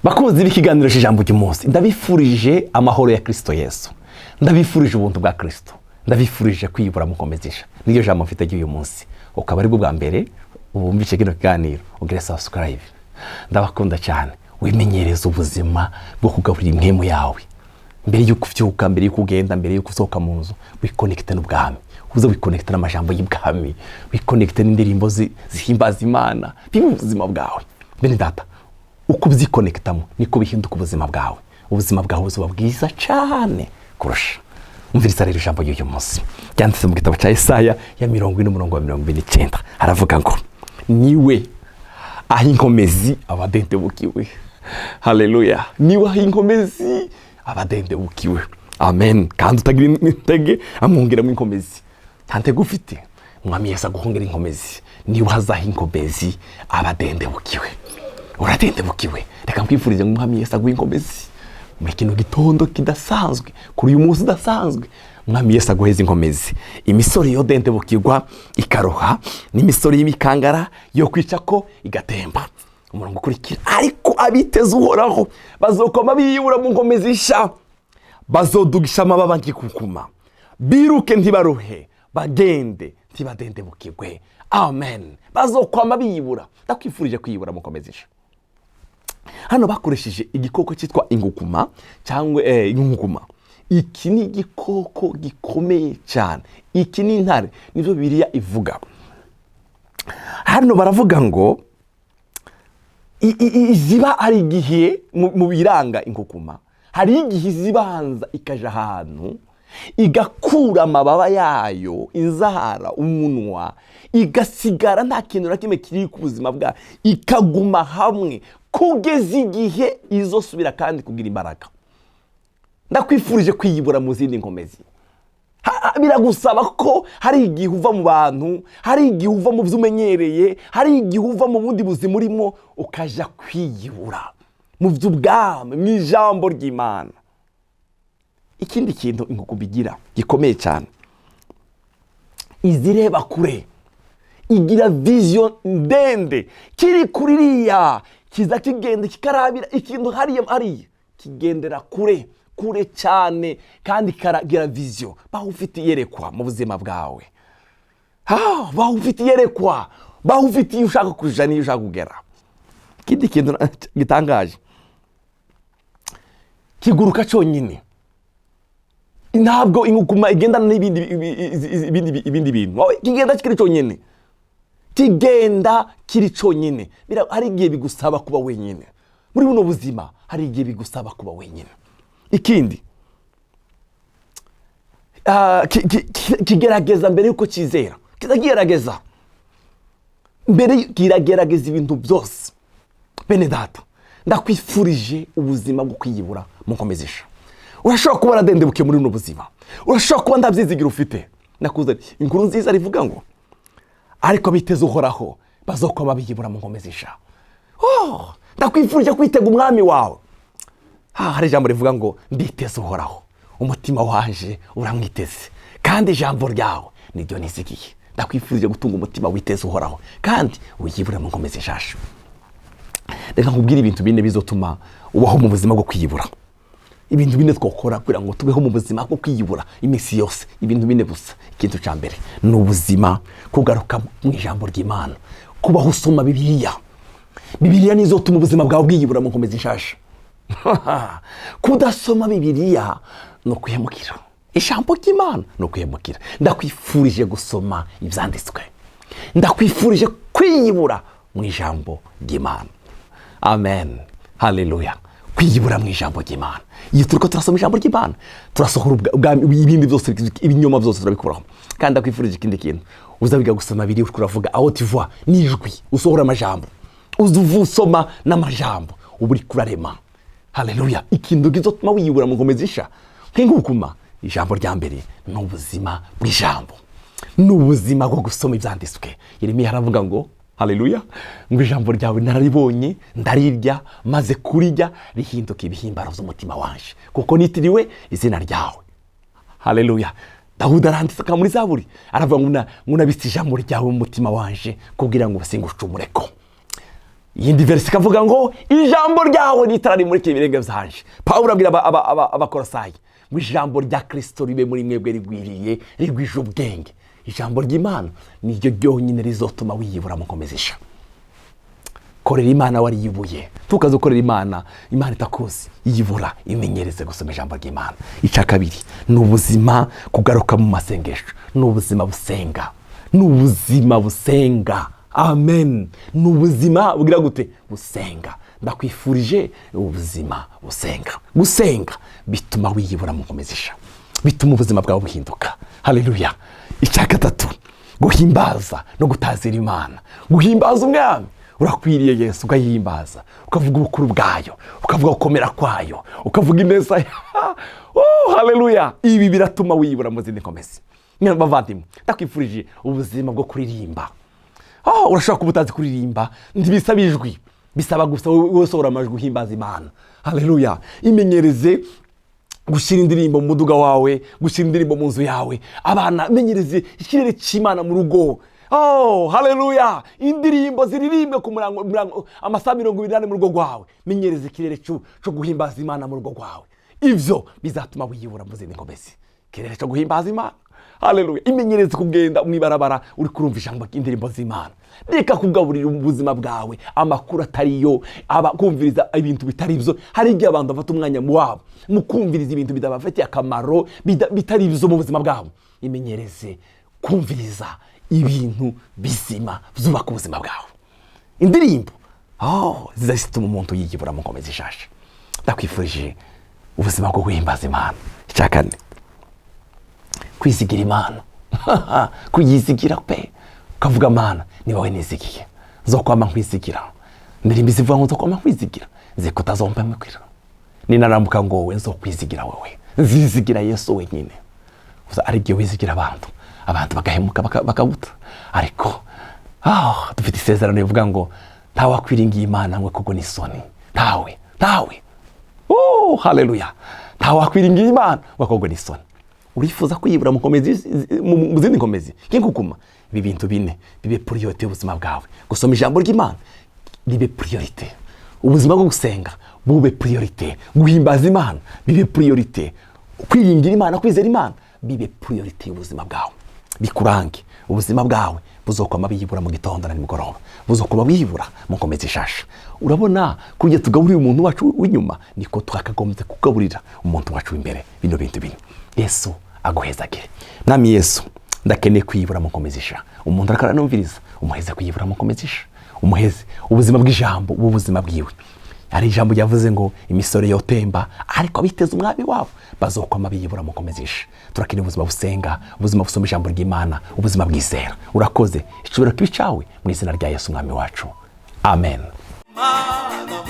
Bakunzi b'ikiganiro cy'Ijambo ry'Umunsi, ndabifurije amahoro ya Kirisito Yesu, ndabifurije ubuntu bwa Kirisito, ndabifurije kwiyibura mukomezisha. Niryo jambo mfite ry'uyu munsi. Ukaba aribwo bwa mbere wumvise kino kiganiro, ugire subscribe. Ndabakunda cyane. Wimenyereza ubuzima bwo kugaburira impwemu yawe mbere y'uko ubyuka, mbere y'uko ugenda, mbere y'uko usohoka mu nzu. Wikonekite n'ubwami, uze wikonekite n'amajambo y'ubwami, wikonekite n'indirimbo zihimbaza Imana. Bibe ubuzima bwawe, bene data. Uko ubyikonekitamo niko bihinduka ubuzima bwawe, ubuzima bwawe buba bwiza cyane kurusha. Umviriza rero ijambo ry'uyu munsi ryanditse mu gitabo cya Isaya ya 40, umurongo wa 49. Haravuga ngo: "Niwe aho inkomezi abadendebukiwe." Haleluya! Niwe aho inkomezi abadendebukiwe. Amen. Kandi utagira intege amwongeramo inkomezi. Nta ntege ufite, Umwami Yesu aguhongera inkomezi. Niwe azaha inkomezi abadendebukiwe. Uradendebukiwe? Reka nkwifurize ngo Umwami Yesu aguhe inkomezi muri kino gitondo kidasanzwe, kuri uyu munsi udasanzwe. Umwami Yesu aguheza inkomezi. Imisore yo dendebukirwa ikaroha, n'imisore y'imikangara yo kwica ko igatemba. Umurongo ukurikira: "Ariko abiteze Uhoraho bazokoma biyibura mu nkomezi nshya, bazodugisha amababa nk'inkukuma, biruke ntibaruhe, bagende ntibadendebukirwe." Amen. Bazokwama biyibura. Ndakwifurije kwiyibura mu nkomezi nshya. Hano bakoresheje igikoko cyitwa ingukuma cyangwa inkukuma. Iki ni igikoko gikomeye cyane, iki ni intare, nibyo Bibiliya ivuga. Hano baravuga ngo ziba hari igihe mu biranga inkukuma, hari igihe izibanza ikaja ahantu igakura amababa yayo, inzara, umunwa, igasigara nta kintu na kimwe kiri ku buzima bwayo, ikaguma hamwe kugeza igihe izosubira kandi kugira imbaraga. Ndakwifurije kwiyibura mu zindi nkomezi. Biragusaba ko hari igihe uva mu bantu, hari igihe uva mu byo umenyereye, hari igihe uva mu bundi buzima urimo, ukajya kwiyibura mu by'ubwami, mu ijambo ry'Imana. Ikindi kintu inkukuma igira gikomeye cyane, izireba kure, igira vision ndende. Kiri kuri iriya kiza kigenda kikarabira ikintu hariya hariya, kigendera kure kure cyane kandi karagira vision. Baho ufite iyerekwa mu buzima bwawe. Baho ufite iyerekwa, baho ufite iyo ushaka kuja n'iyo ushaka kugera. Ikindi kintu gitangaje, kiguruka cyonyine. Ntabwo inkukuma igendana n'ibindi ibindi bintu, kigenda kiri cyonyine, kigenda kiri cyonyine. Hari igihe bigusaba kuba wenyine muri buno buzima, hari igihe bigusaba kuba wenyine. Ikindi, kigerageza mbere y'uko cyizera. Kizagerageza mbere, kiragerageza ibintu byose. Bene data, ndakwifurije ubuzima bwo kwiyibura mu nkomezisha. Urashobora kuba waradendebukiye muri buno buzima, urashobora kuba nta byizigira ufite. Nakuzaniye inkuru nziza rivuga ngo: "Ariko biteze Uhoraho bazokoma biyibura mu nkomezisha." Oh, ndakwifurije kwitega Umwami wawe. Hari ijambo rivuga ngo: "Nditeze Uhoraho, umutima waje uramwiteze, kandi ijambo ryawe niryo nizigiye." Ndakwifurije gutunga umutima witeze Uhoraho kandi wiyibure mu nkomezi nshasha. Reka nkubwire ibintu bine bizotuma ubaho mu buzima bwo kwiyibura, ibintu bine twakora kugira ngo tubeho mu buzima bwo kwiyibura iminsi yose. Ibintu bine gusa. Ikintu cya mbere ni ubuzima kugaruka mu ijambo ry'Imana, kubaho usoma Bibiliya. Bibiliya nizo tuma ubuzima bwawe bwiyibura mu nkomezi nshasha. Kudasoma Bibiliya ni ukwihemukira ijambo ry'Imana, ni ukwihemukira. Ndakwifurije gusoma ibyanditswe, ndakwifurije kwiyibura mu ijambo ry'Imana. Amen, haleluya. Kwiyibura mu ijambo ry'Imana. Iyo turiko turasoma ijambo ry'Imana, turasohora ibindi byose, ibinyoma byose turabikuraho. Kandi ndakwifurije ikindi kintu: uzabiga gusoma biri uriko uravuga à haute voix, n'ijwi, usohora amajambo, uza usoma n'amajambo, uba uriko urarema. Haleluya! Ikintu kizotuma wiyibura mu nkomezi isha nk'inkukuma, ijambo rya mbere ni ubuzima bw'ijambo, ni ubuzima bwo gusoma ibyanditswe. Yeremiya aravuga ngo, haleluya, ngo: "Ijambo ryawe nararibonye, ndarirya, maze kurirya rihinduka ibihimbaro by'umutima wanje, kuko nitiriwe izina ryawe." Haleluya! Dawudi aranditse muri Zaburi, aravuga ngo: "Nabitse ijambo ryawe mu mutima wanje kugira ngo singucumureko." Iyindi verse ikavuga ngo ijambo ryawe ni itara rimurikira ibirenge byanje. Pawulo abwira Abakorosayi ngo ijambo rya Kristo ribe muri mwebwe rigwiriye, rigwije ubwenge. Ijambo ry'Imana niryo ryonyine rizotuma wiyibura mukomezisha. Korera Imana wariyibuye, tukaza ukorera Imana, Imana itakuzi. Yibura, imenyereze gusoma ijambo ry'Imana. Icya kabiri ni ubuzima kugaruka mu masengesho, ni ubuzima busenga, ni ubuzima busenga. Amen. Ni ubuzima bugira gute? Busenga. Ndakwifurije ubuzima busenga. Gusenga bituma wiyibura mukomezisha, bituma ubuzima bwawe buhinduka. Haleluya. Icya gatatu, guhimbaza no gutazira Imana. Guhimbaza Umwami, urakwiriye Yesu, ukayihimbaza, ukavuga ubukuru bwayo, ukavuga gukomera kwayo, ukavuga ineza. Oh, haleluya. Ibi biratuma wiyibura mu zindi nkomezi. Bavandimwe, ndakwifurije ubuzima bwo kuririmba. Oh, urashobora kuba utazi kuririmba, ntibisaba ijwi, bisaba gusa wowe usohora amajwi uhimbaza Imana. Haleluya. Imenyereze gushyira indirimbo mu muduga wawe, gushyira indirimbo mu nzu yawe. Abana, menyereze ikirere cy'Imana mu rugo. Oh, haleluya. Indirimbo ziririmbwe ku murango amasaha 24 mu rugo rwawe. Menyereze ikirere cyo guhimbaza Imana mu rugo rwawe. Ibyo bizatuma wiyibura mu zindi nkomezi, ikirere cyo guhimbaza Imana. Haleluya. Imenyereze kugenda mu ibarabara uri kurumva ijambo, indirimbo z'Imana. Reka kugaburira ubuzima bwawe amakuru atariyo, aba kumviriza ibintu bitari byo. Hari igihe abantu bafata umwanya mu wabo mu kumviriza ibintu bidabafitiye akamaro, bitari byo mu buzima bwabo. Imenyereze kumviriza ibintu bizima byubaka ubuzima bwawe. Indirimbo, oh, zizatuma umuntu yiyibura mu nkomezi ishashe. Ndakwifurije ubuzima bwo guhimbaza Imana. Icya kane, kwizigira Imana, kuyizigira pe, ukavuga: "Mana, ni wowe nizigiye, nzokwama nkwizigira." Indirimbo zivuga ngo nzokwama nkwizigira, nzi ko utazompemukira, ninaramuka ngo wowe nzokwizigira wowe, nzizigira Yesu wenyine. Gusa ari igihe wizigira abantu, abantu bagahemuka, bakaguta. Ariko dufite isezerano rivuga ngo ntawe wakwiringiye Imana ngo kugwa n'isoni. Ntawe, ntawe. Oh, haleluya. Ntawe wakwiringiye Imana ngo kugwa n'isoni. Urifuza kwiyibura mu nkomezi, mu zindi nkomezi nk'inkukuma? Ibi bintu bine bibe priorité y'ubuzima bwawe. Gusoma ijambo ry'Imana bibe priorité, ubuzima bwo gusenga bube priorité, guhimbaza Imana bibe priorité, kwiringira Imana, kwizera Imana bibe priorité y'ubuzima bwawe, bikurange. Ubuzima bwawe buzokwama biyibura mu gitondo na nimugoroba, buzokwama biyibura mu nkomezi ishasha. Urabona kurya tugaburira umuntu wacu w'inyuma, niko twakagombye kugaburira umuntu wacu w'imbere. Bino bintu bine, Yesu aguhezagire. Mwami Yesu, ndakeneye kwiyibura mu nkomezi isha. Umuntu arakaranumviriza, umuheze kwiyibura mu nkomezi isha, umuheze ubuzima bw'ijambo, ubu buzima bwiwe. Hari ijambo ryavuze ngo imisoro yotemba, ariko abiteze Umwami wabo bazokwama biyibura mu nkomezi isha. Turakeneye ubuzima busenga, ubuzima busoma ijambo ry'Imana, ubuzima bwizera. Urakoze, icubiro kibi cyawe, mu izina rya Yesu Umwami wacu, amen. Mana.